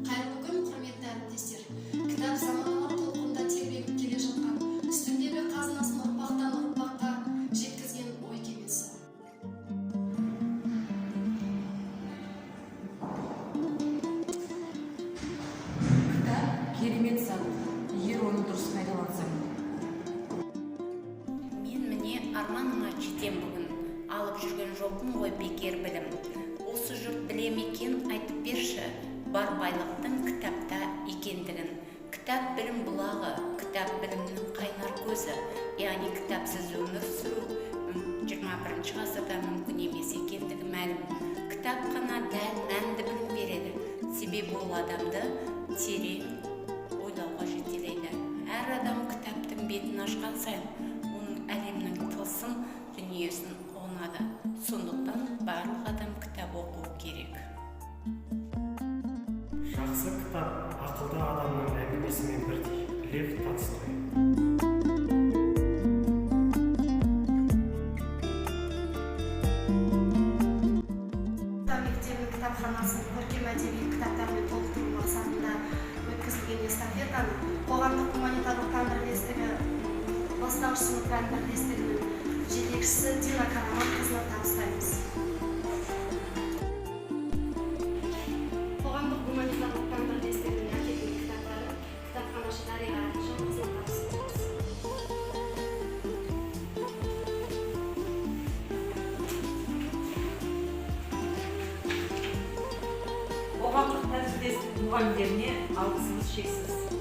Қайырлы күн, құрметті әріптестер! Кітап – заманалар толқынында тербеліп келе жатқан, үстіндегі қазынасын ұрпақтан ұрпаққа жеткізген ой кемесі. Кітап – керемет зат, егер оны дұрыс пайдалансаң. Мен, міне, арманыма жетем бүгін. Алып жүрген жоқпын ғой бекер білім. Осы жұрт біле ме екен, айтып берші, бар байлықтың кітапта екендігін? Кітап – білім бұлағы, кітап – білімнің қайнар көзі. Яғни кітапсыз өмір сүру 21 ғасырда мүмкін емес екендігі мәлім. Кітап қана дәл, мәнді білім береді, себебі ол адамды терең ойлауға жетелейді. Әр адам кітаптың бетін ашқан сайын оның әлемнің тылсым дүниесін ұғынады. Сондықтан барлық адам кітап оқуы керек. Жақсы кітап ақылды адамның әңгімесімен бірдей. Лев Толстой. Орта мектебінің кітапханасын көркем әдеби кітаптармен толықтыру мақсатында өткізілген эстафетаны қоғамдық гуманитарлық пән бірлестігі бастауыш сынып пән бірлестігінің жетекшісі Дина Караманқызына табыстаймыз. Қоғамдық гуманитарлық пән бірлестігінің әкелген кітаптарын кітапханашы Дариға Әлімжанқызына табыс етеміз. Қоғамдық тәріздес мұғалімдеріне алғысымыз шексіз.